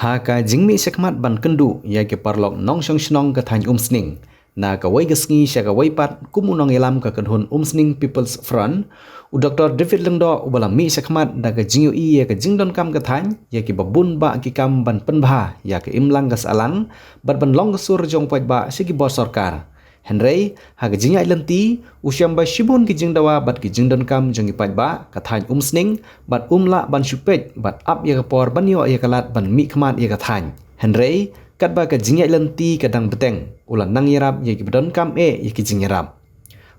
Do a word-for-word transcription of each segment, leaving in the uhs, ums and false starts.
Ha ka jingmih shakhmat ban kynduh ïa ki paralok nongshong shnong ka thaiñ Umsning na kawei ka sngi sha kawei pat, kum u nongïalam ka kynhun Umsning People's Front, u Doktor David Lyngdoh, uba la mih shakhmat da ka jingïohi ïa ka jingdonkam ka thaiñ ïa kiba bun bah ki kam ban pynbha ïa ka imlang ka sahlang bad ban long ka sur jong u paidbah sha ki bor sorkar. Hynrei ha ka jingïaid lynti, u shem ba shibun ki jingdawa bad ki jingdonkam jong ki paidbah ka thaiñ Umsning, bad um lah ban shu peit bad ap ïa ka por ban ïoh ïa ka lad ban mih khmat ïa ka thaiñ. Hynrei katba ka jingïaid lynti ka dang bteng, u la nang ïarap ïa kiba donkam eh ïa ki jingïarap.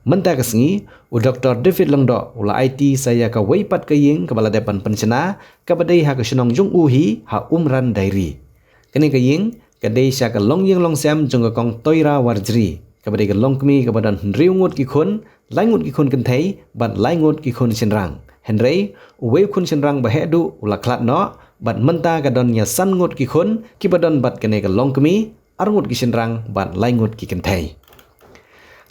Mynta ka sngi, u Doktor David Lyngdoh u la aiti sa ïa kawei pat ka ïing kaba la dep ban pynshna, kaba dei ha ka shnong jong u hi ha Umran Diary. Kane ka ïing ka dei sha ka longïing longsem jong ka Kong Toira Warjri, kaba dei ka longkmie kaba don hynriew ngut ki khun, lai ngut ki khun kynthei bad lai ngut ki khun shynrang. Hynrei uwei u khun shynrang ba heh duh u la khlad noh, bad mynta ka don ïa san ngut ki khun kiba don bad kane ka longkmie, ar ngut ki shynrang bad lai ngut ki kynthei.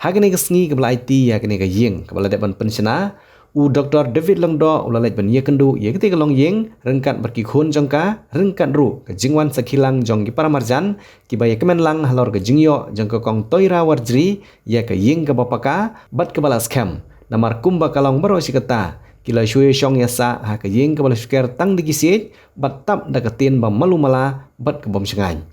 Ha kane ka sngi kaba la aiti ïa kane ka ïing kaba la dep ban pynshna, u Doktor David Lyngdoh u la leit ban ïakynduh ïa katei ka longïing ryngkat bad ki khun jong ka, ryngkat ruh ka jingwan sakhi lang jong ki paramarjan kiba ïakmen lang halor ka jingïoh jong ka Kong Toira Warjri ïa ka ïing kaba paka bad kaba la skhem. Namar kumba ka long baroh shi katta, ki la shu ïashong ïasah ha ka ïing kaba la shu ker tang da ki siej bad tap da ka tin ba malu mala bad ka bym shngaiñ.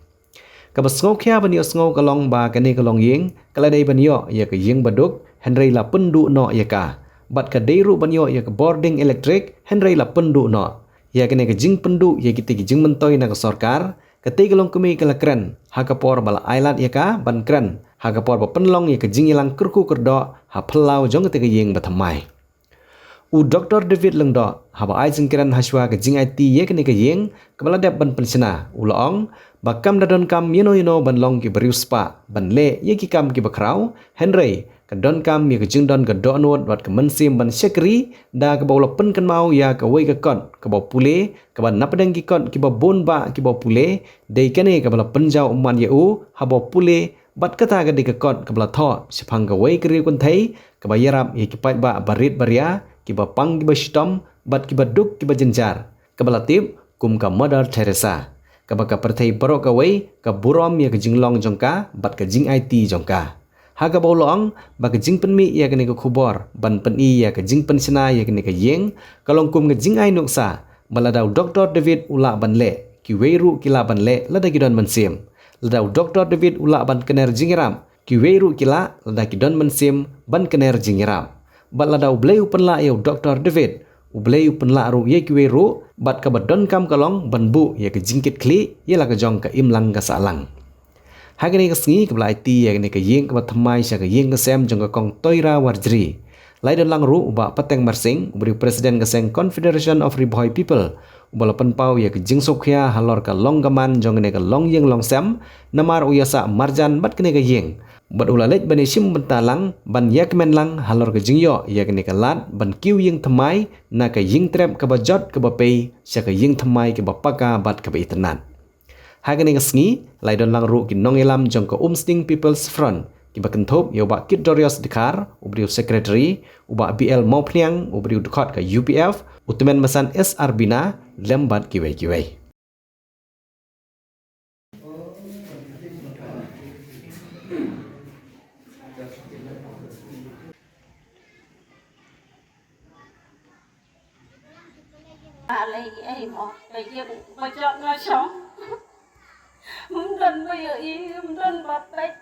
Kaba sngewkhia ban ïohsngew ka long ba kane ka longïing ka la dei ban ïoh ïa ka ïing baduk, hynrei la pynduh noh ïa ka. Bad ka dei ruh ban ïoh ïa ka bording elektrik, hynrei la pynduh noh. Ïa kane ka jingpynduh ïa kitei ki jingmyntoi na ka sorkar, katei ka longkmie ka la kren ha ka por ba la ailad ïa ka ban kren ha ka por ba pynlong ïa ka jingïalang kyrkhu kyrdoh ha phyllaw jong katei ka ïing ba thymmai. U Doktor David Lyngdoh, haba ai jingkren hashwa ka jingaiti ïa kane ka ïing kaba la dep ban pynshna, u la ong ba kam da donkam ïano ïano ban long ki bariewspah ban leh ïa ki kam kiba khraw, hynrei ka donkam ïa ka jingdon ka dohnud bad ka mynsiem ban shakri, da kaba u la pynkynmaw ïa kawei ka kot kaba u pule, kaba napdeng ki kot kiba bun bah kiba u pule, dei kane kaba la pynjaw ummat ïa u haba u pule, bad kata ka dei ka kot kaba la thoh shaphang kawei ka riew kynthei kaba ïarap ïa ki paidbah barit baria, kiba pang kiba shitom bad kiba duk kiba jynjar, kaba la tip kum ka Mother Teresa, kaba ka pyrthei baroh kawei ka burom ïa ka jinglong jong ka bad ka jingaiti jong ka. Ha kaba u la ong ba ka jingpynmih ïa kane ka khubor ban pyni ïa ka jingpynshna ïa kane ka ïing ka long kum ka jingai nuksa ba lada u Doktor David u lah ban leh, kiwei ruh ki lah ban leh lada ki don mynsiem. Lada u Doktor David u lah ban kner jingïarap, kiwei ruh ki lah lada ki don mynsiem ban kner jingïarap. Bad lada U Blei u pynlah ïa u Doktor David, U Blei u pynlah ruh ïa kiwei ruh, bad kaba donkam ka long ban buh ïa ka jingkitkhlieh ïa la ka jong ka imlang ka sahlang. Ha kane ka sngi kaba la aiti ïa kane ka ïing kaba thymmai sha ka ïing ka sem jong ka Kong Toira Warjri, la ïadon lang ruh u Bah Pateng Marsing, u briew president ka seng Confederation of Ri Bhoi People, uba la pynpaw ïa ka jingsngewkhia halor ka long ka man jong kane ka longïing longsem, namar u ïasah marjan bad kane ka ïing. Bad u la leit ban ïashim bynta lang ban ïakmen lang halor ka jingïoh ïa kane ka lad ban kiew ïing thymmai na ka ïing trep kaba jot kaba pei sha ka ïing thymmai kaba paka bad kaba itynnad. Ha kane ka sngi, la ïadon lang ruh ki nongïalam jong ka Umsning People's Front, kiba kynthup ïa u Bah Kit Dorius Dkhar, u briew secretary, u Bah B L Mawphniang, u briew dkhot ka U P F, u tymmen basan S R Bina, lem bad kiwei kiwei. Alei ei mo, ka ïing ba jot nga shong. Ym don ba ïohi, ym don ba peit.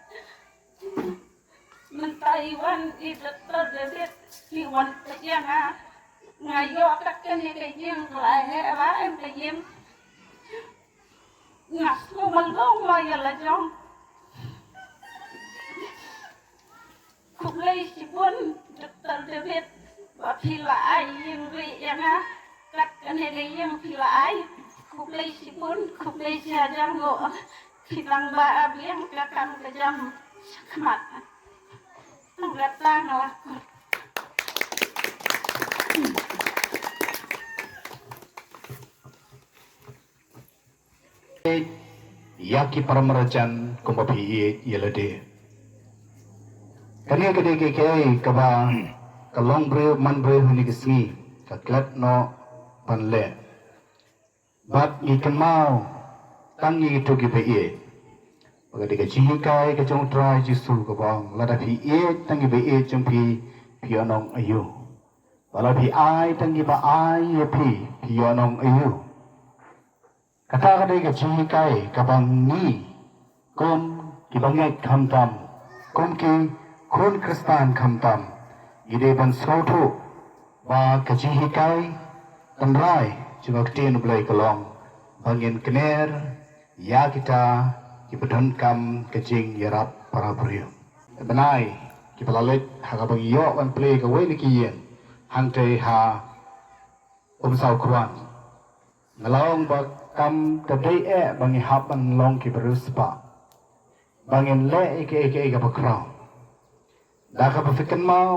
Mynta i wan i Doktor David, i wan peit ïa nga. Nga ïoh kat kane ka ïing, la heh ba em ka ïing. Nga sngewbha long ma ïa la jong. Khublei shibun Doktor David, ba phi la ai ïing rieh ïa nga. Kat kane ka ïing phi la ai. Khublei shibun, khublei shihajar nguh. Phi tang ba ap ïing ka kam ka jam shakhmat. Tang kata nga la kut. Ïa ki para marjan kumba phi ïeit ïa lade. Kane ka dei ka kiei kaba ka longbriew manbriew ha kine ki sngi ka klet noh ban leh. Bad ngi kynmaw tang ïa kito kiba ïeit. Ba ka dei ka jinghikai ka jong U Trai Jisu kaba ong, lada phi ïeit tang ïa kiba ïeit jong phi, phi ïohnong aïu? Ba lada phi ai tang ïa kiba ai ïa phi, phi ïohnong aïu? Kata ka dei ka jinghikai kaba ngi kum kiba ngeit khamtam, kum ki khun Khristan khamtam, ngi dei ban sngewthuh ba ka jinghikai tynrai jong ka ktien U Blei ka long ba ngin kner ïa kita kiba donkam ka jingïarap para briew. Bnai kiba la leit ha kaba ngi ïoh ban plie kawei na ki ïing hangtei ha Umsaw Khuan. Nga la ong ba kam ka dei eh ba ngi hap ban long kiba riewspah, ba ngin leh ïa kaei kaei kaba khraw. Da kaba phi kynmaw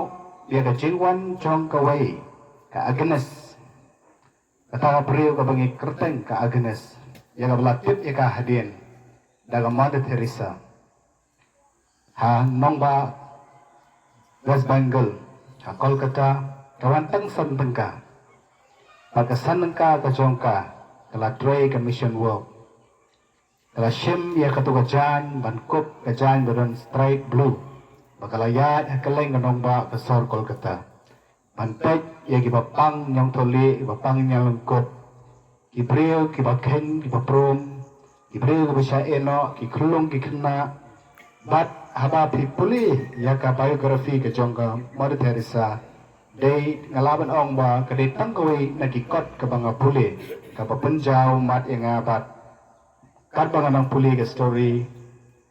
ïa ka jingwan jong kawei ka Agnes, kata ka briew kaba ngi kyrteng ka Agnes, ïa kaba la tip ïa ka hadien da ka Mother Teresa. Ha nongbah West Bengal, ha Kolkata, ka wan tang san tyngka. Bad ka san tyngka ka jong ka, ka la trei ka mission work. Ka la shim ïa kato ka jaiñ ban kup, ka jaiñ ba don stripe blue, ba ka la ïaid ha kylleng ka nongbah ka sor Kolkata, ban peit ïa kiba pang ñiangthohlieh, kiba pang ñianglyngkut, ki briew kiba kheiñ kiba prum, ki briew kiba shah ïehnoh, ki khyllung ki khynnah. Bad haba phi pule ïa ka biography ka jong ka Mother Teresa, dei, nga lah ban ong ba ka dei tang kawei na ki kot kaba nga pule, kaba pynjaw mat ïa nga bad katba nga nang pule ka story,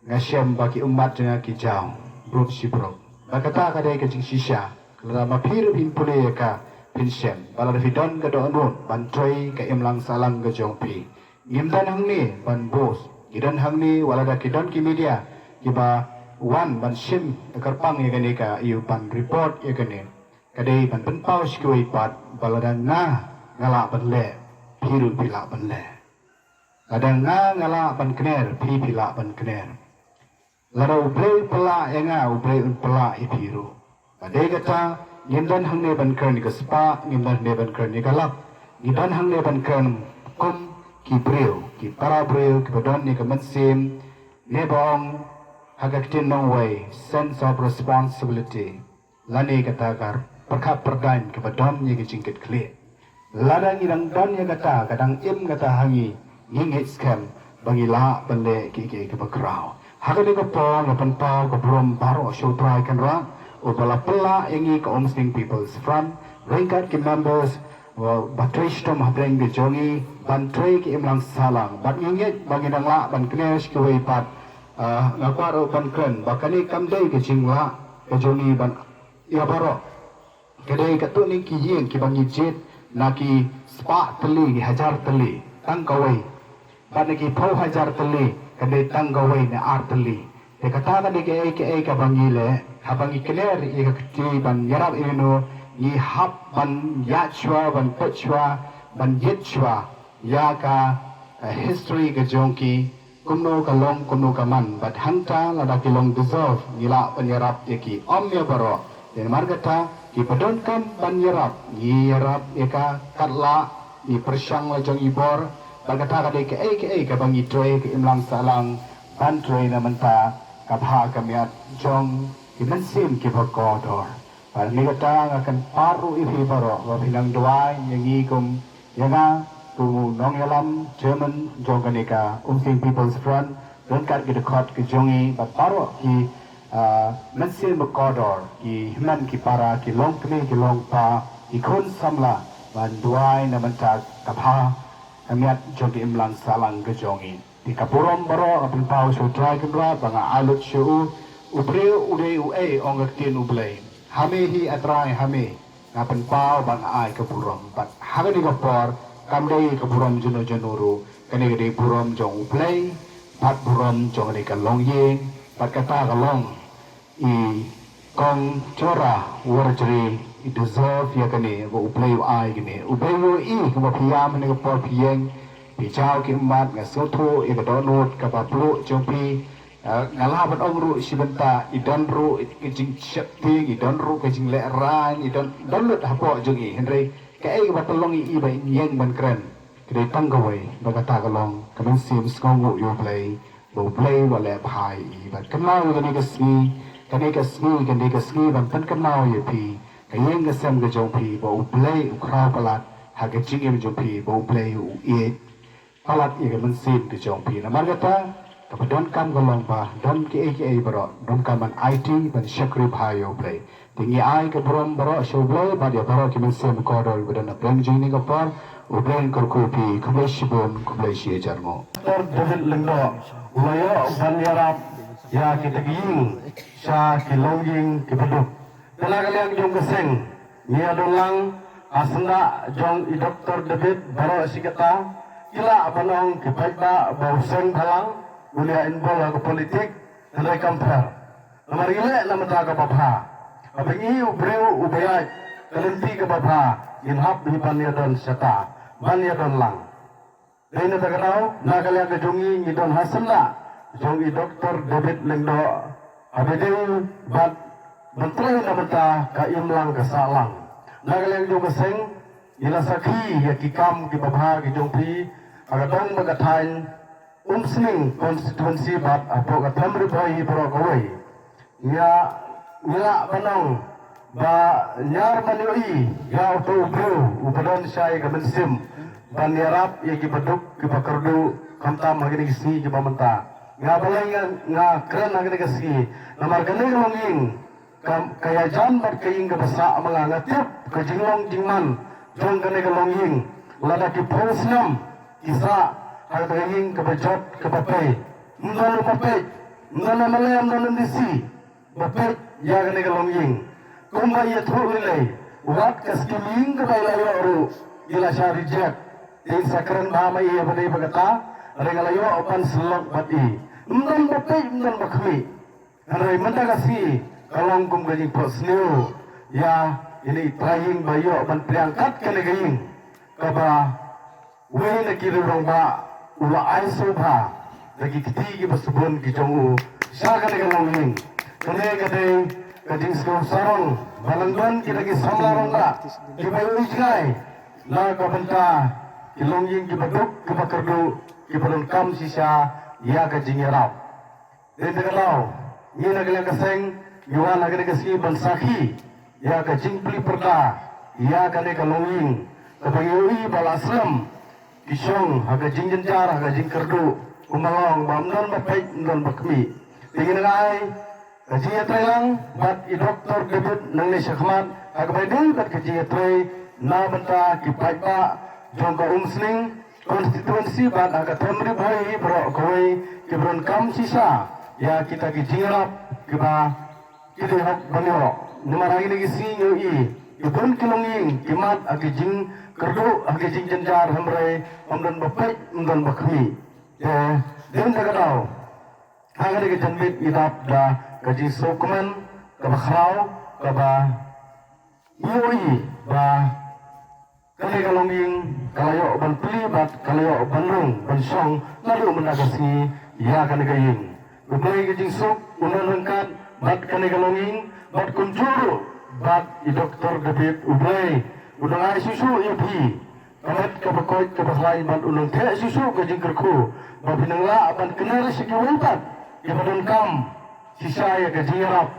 nga shem ba ki ummat jong nga ki jaw brut shi brut. Ba kata ka dei ka jingshisha, lada ma phi ruh phin pule ïa ka, phin shem ba lada phi don ka dohnud ban trei ka imlang sahlang ka jong phi, ngim don hangne ban bus, ki don hangne, wat lada ki don ki media kiba wan ban shim kyrpang ïa kane ka, ïa ban report ïa kane. Ka dei ban pynpaw sha kiwei pat ba lada nga, nga lah ban leh, phi ruh phi lah ban leh. Lada nga, nga lah ban kner, phi phi lah ban kner. Lada U Blei u pynlah ïa nga, U Blei un pynlah ïa phi ruh. Ba dei kata, ngim don hangne ban kren ïa ka spah, ngim don hangne ban kren ïa ka lap. Ngi don hangne ban kren kum ki briew, ki para briew kiba don ïa ka mynsiem, ne ba ong ha ka ktien nongwei, sense of responsibility, lane kata ka pyrkhat pyrdaiñ kaba don ïa ka jingkitkhlieh. Lada ngi dang don ïa kata, ka dang im kata ha ngi, ngi ngeit skhem ba ngi lah ban leh kiei kiei kiba khraw. Ha kane ka por nga pynpaw ka burom baroh sha U Trai Kynrad uba la pynlah ïa ngi ka Umsning People's Front, ryngkat ki members, uh, ba trei shitom hapdeng ka jong ngi ban trei ka imlang sahlang. Bad ngi ngeit ba ngi dang lah ban kner sha kiwei pat. Uh, nga kwah ruh ban kren ba kane kam dei ka jinglah ka jong ngi ban ïa baroh. Ka dei katto ne ki ïing kiba ngi jied na ki spah tylli, ki hajar tylli, tang kawei. Bad na ki phew hajar tylli, ka dei tang kawei ne ar tylli. Te kata ka dei kaei kaei kaba ngi leh, haba ngi kner ïa ka kti ban ïarap ïa uno, ngi hap ban ïaid shuwa, ban peit shuwa, ban jied shuwa ïa ka, eh, history ka jong ki, kumno ka long, kumno ka man, bad hangta lada ki long deserve, ngi lah ban ïarap ïa ki, ym ïa baroh. Te namar kata, kiba donkam ban ïarap, ngi ïarap ïa ka katba lah, ngi pyrshang la jong i bor. Bad kata ka dei kaei kaei kaba ngi trei ka imlang sahlang ban trei na mynta, ka bha ka miat jong ki mynsiem kiba kordor. Bad mynta kata nga kynpad ruh ïa phi baroh ba phin nang duwai ïa ngi kum, ïa nga kum u nongïalam, chairman jong kane ka Umsning People's Front, ryngkat ki dkhot ki jong ngi bad baroh ki, ah, mynsiem ba kordor, ki hynmen ki para, ki longkmie ki longkpa, ki khun samla, ban duwai na mynta ka bha ka miat jong ka imlang sahlang ka jong ngi. Te ka burom baroh nga pynpaw sha U Trai Kynrad ba nga ai lut sha u. U briew u dei uei, ong ka ktien U Blei. Ha me hi A Trai, ha me. Nga pynpaw ba nga ai ka burom. Bad ha kane ka por, kam dei ka burom jong uno jong uno ruh. Kane ka dei burom jong U Blei, bad burom jong kane ka longïing, bad kata ka long i Kong Jora Warjri, i deserve ïa kane, ba U Blei u ai kane. U Blei u ïohi kumba phi ïam ha kane ka por, phi ïeng, phi jaw ki ummat, nga sngewthuh ïa ka dohnud kaba pluh jong phi. Ah, nga lah ban ong ruh shi bynta, i don ruh ka jingsheptieng, i don ruh ka jinglehrain, i don, don lut hapoh jong i. Hynrei kaei kaba pynlong ïa i ba in ïeng ban kren? Ka dei tang kawei, ba kata ka long ka mynsiem sngewnguh ïa U Blei, ba U Blei u la leh bha ïa i. Bad kynmaw ïa kane ka sngi, kane ka sngi, kane ka sngi ban pynkynmaw ïa phi, ka ïing ka sem ka jong phi, ba U Blei u khraw palat ha ka jingim jong phi, ba U Blei u ïeit palat ïa ka mynsiem ka jong phi. Namar kata, kaba donkam ka long ba don kiei kiei baroh, donkam ban aiti, ban shakri bha ïa U Blei. Te ngi ai ka burom baroh sha U Blei, bad ïa baroh ki mynsiem kordor ba don ha pdeng jong kane ka por, U Blei un kyrkhu ïa phi. Khublei shibun, khublei shi hajar nguh. Doctor David Lyngdoh u la ïoh ban ïarap ïa kita ki ïing sha ki longïing kiba duk. Te na ka liang jong ka seng, ngi ïa don lang ha syndah jong i Doctor David baroh shi katta, ki lah ban ong ki paidbah ba u seng bhalang, u la ïa involve ha ka politik, hynrei kam pher. Namar ngi leh na bynta kaba bha. Haba ngi ïohi u briew uba ïaid ka lynti kaba bha, ngin hap hi ban ïa don shata, ban ïa don lang. Dei na kata ka daw, na ka liang ka jong ngi, ngi don ha syndah jong i Doctor David Lyngdoh, haba dei bad ban trei na bynta ka imlang ka sahlang. Na ka liang jong ka seng, ngi la sakhi ïa ki kam kiba bha ki jong phi ha ka dong bad ka thaiñ Umsning constituency bad hapoh ka Them Ri Bhoi hi baroh kawei. Ngi ïa, ngi lah ban ong ba ñiar ban ïohi ïa uto u briew uba don shai ka mynsiem ban ïarap ïa kiba duk kiba kyrduh, khamtam ha kine ki sngi kiba mynta. Nga balei nga, nga kren ha kine ki sngi? Namar kane ka longïing ka, ka ïajan bad ka ïing kaba sah ma nga. Nga tip ka jinglong jingman jong kane ka longïing lada ki phew snem ki sah ha kata ka ïing kaba jot kaba pei. Ym don ba peit, ym don M L A, ym don M D C ba peit ïa kane ka longïing. Kumba ïathuh lei lei, wat ka scheme ïing kaba i la ïoh ruh i la shah reject. Te i sa kren bha ma i ïa ba dei ba kata, hynrei nga la ïoh ban sylloh bad i. Ym don ba peit, ym don ba khmih. Hynrei mynta ka sngi ka long kum ka jingphohsniew ïa ine i trai ïing ba ïoh ban pdiang kat kane ka ïing kaba wei na ki riew rangbah u la ai sngewbha da ki kti kiba sbun ki jong u sha kane ka longïing. Kane ka dei ka jingsngew sarong ba nang don kita ki samla rangbah kiba ïohi jngai na ka bynta ki longïing kiba duk kiba kyrduh kiba donkam shisha ïa ka jingïarap. Dei na kata ka daw, ngi na ka liang ka seng ngi wan ha kane ka sngi ban sakhi ïa ka jingplie pyrda ïa kane ka longïing kaba ngi ïohi ba la slem ki shong ha ka jingjynjar, ha ka jingkyrduh, kumba long ba ym don ba peit, ym don ba khmih. Te ngi nang ai ka jingïatreilang bad i Doctor David nangne shakhmat ha kaba ïadei bad ka jingïatrei na bynta ki paidbah jong ka Umsning constituency bad ha ka Them Ri Bhoi hi baroh kawei kiba donkam shisha ïa kita ki jingïarap kiba ki dei hok ban ïoh. Namar ha kine ki sngi ngi ïohi ki bun ki longïing ki mad ha ki jingkyrduh, ha ki jingjynjar, hynrei ym don ba peit, ym don ba khmih. Te dei na kata ka daw, ha kane ka janmiet ngi dap da ka jingsngewkmen kaba khraw kaba ngi ïohi ba kane ka longïing ka la ïoh ban plie bad ka la ïoh ban rung ban shong naduh mynta ka sngi ïa kane ka ïing. U Blei ka jingsuk un don ryngkat bad kane ka longïing bad kumjuh ruh bad i Doctor David. U Blei u dang ai shuh shuh ïa phi ka met kaba koit kaba khlaiñ bad u nang theh shuh shuh ka jingkyrkhu ba phin nang lah ban kner sha kiwei pat kiba donkam shisha ïa ka jingïarap